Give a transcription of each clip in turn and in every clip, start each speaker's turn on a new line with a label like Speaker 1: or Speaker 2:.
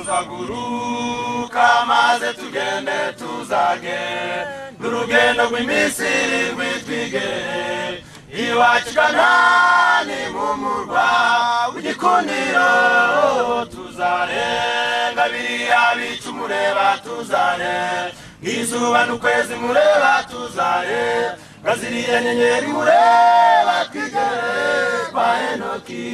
Speaker 1: Tuzaguruka maze tugende tuzage n'urugendo rw'iminsi irindwi twigere iwacu Kanani mu murwa w'igikundiro. Tuzarenga biriya bicu mureba, tuzarenga izuba n'ukwezi mureba, tuzarenga ziriya nyenyeri mureba, twigere kwa Enoki.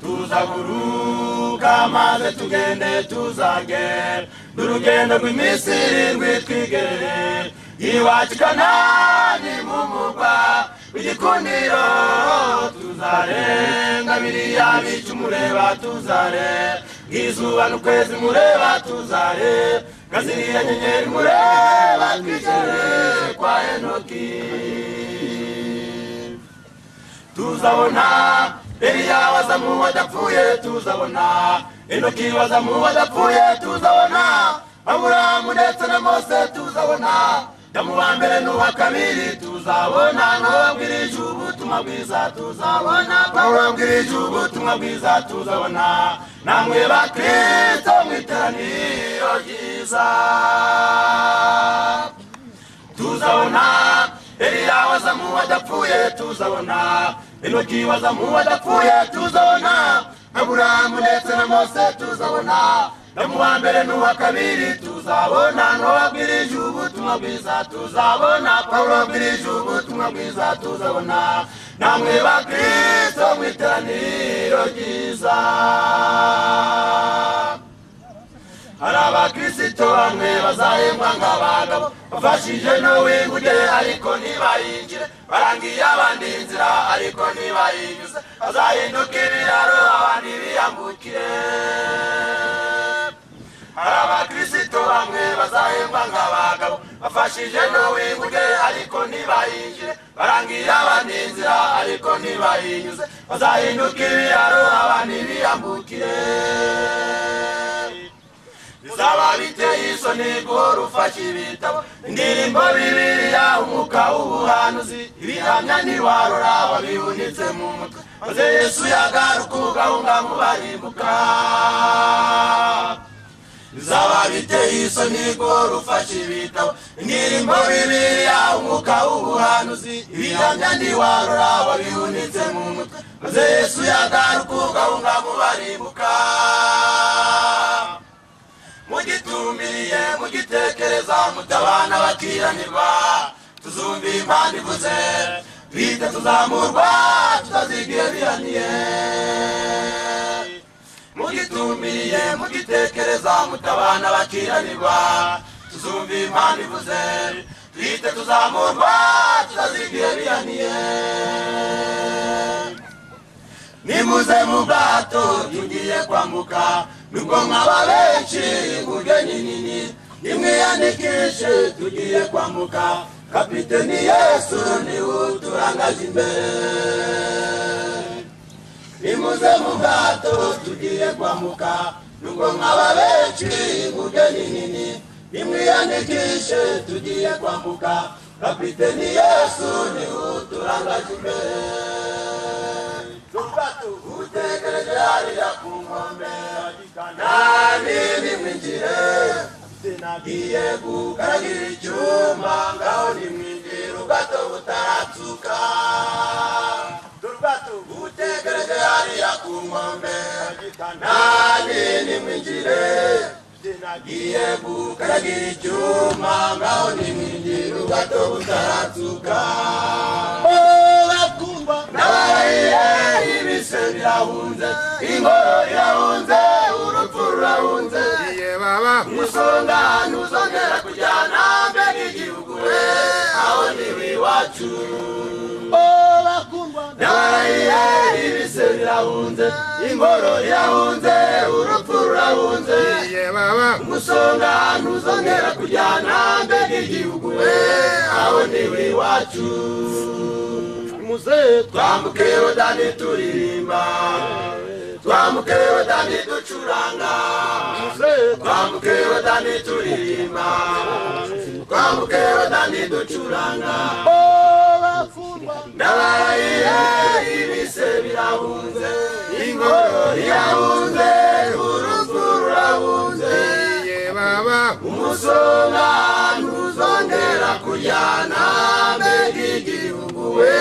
Speaker 1: Tuzaguruka maze tugende tuzagera n'urugendo rw'iminsi irindwi twigere iwacu Kanani mu murwa w'igikundiro. Tuzarenga biriya bicu mureba, tuzarenga izuba n'ukwezi mureba, tuzarenga ziriya nyenyeri mureba, twigere kwa Enoki. Tuzabona Eliya wazamu wadapfuye, tuzabona Enoki wazamu wadapfuye, tuzabona Aburahamu ndetse na Mose, tuzabona Adamu wa mbere n'uwa kabiri, tuzabona Nowa abwirije ubutumwa bwiza, tuzabona Pawulo abwirije ubutumwa bwiza, tuzabona namwe Bakristo mu iteraniro ryiza. Tuzabona Eliya wazamu wadapfuye, tuzabona Enoki wazamu wadapfuye, tuzabona Aburahamu ndetse na Mose, tuzabona Adamu wa mbere n'uwa kabiri, tuzabona Nowa abwirije ubutumwa bwiza, tuzabona Pawulo abwirije ubutumwa bwiza, tuzabona namwe Bakristo mu iteraniro ryiza. Hari abakristo bamwe bazahembwa nk'abagabo bafashije n'uwinguge ariko ntibayinjire, barangiye abandi inzira ariko ntibayinyuze, bazahinduka ibiraro abandi biyambukire. Hari abakristo bamwe bazahembwa nk'abagabo bafashije n'uwinguge ariko ntibayinjire, barangiye abandi inzira ariko ntibayinyuze, bazahinduka ibiraro abandi biyambukire. Bizaba biteye isoni guhora ufashe ibitabo, indirimbo, Bibiliya, umwuka w'ubuhanuzi, ibihamya ntiwarora wabihunitse mu mutwe, maze Yesu yagaruka ugahunga mu barimbuka. Bizaba biteye isoni guhora ufashe ibitabo, indirimbo, Bibiliya, umwuka w'ubuhanuzi, ibihamya ntiwarora wabihunitse mu mutwe, maze Yesu yagaruka ugahunga mu barimbuka. Mugitumiriye mugitekereza mutabana bakiranirwa, tuzumva impanda ivuze twite tuzamurwa tutazigiye bihaniye. Mugitumiriye mugitekereza mutabana bakiranirwa, tuzumva impanda ivuze twite tuzamurwa tutazigiye bihaniye. Nimuze mu bwato tugiye kwambuka, nubwo mwaba benshi inguge ni nini, nimwiyandikishe tugiye kwambuka, kapiteni Yesu niwe uturangaje imbere. Nimuze mu bwato tugiye kwambuka, nubwo mwaba benshi inguge ni nini, nimwiyandikishe tugiye kwambuka, kapiteni Yesu niwe uturangaje imbere. Utegereje hariya ku nkombe, nani nimwinjire, nagiye gukaragira icyuma, ngaho nimwinjire ubwato butaratsuka. Utegereje hariya ku nkombe, nani nimwinjire, nagiye gukaragira icyuma, ngaho nimwinjire ubwato butaratsuka. Nabarahiye ibise birahunze, ingoro irahunze, urupfu rurahunze, umusonga ntuzongera kujyana mbega igihugu we, aho niwe iwacu. Nabarahiye ibise birahunze, ingoro irahunze, urupfu rurahunze, umusonga ntuzongera kujyana mbega igihugu we, aho niwe iwacu. Twambuke Yorodani turirimba, twambuke Yorodani ducuranga, twambuke Yorodani turirimba, twambuke Yorodani ducuranga. Ndabarahiye ibise birahunze, ingoro Irahunze, urupfu rurahunze.
Speaker 2: Ye baba.
Speaker 1: Umusonga ntuzongera kujyana. Mbega igihugu we!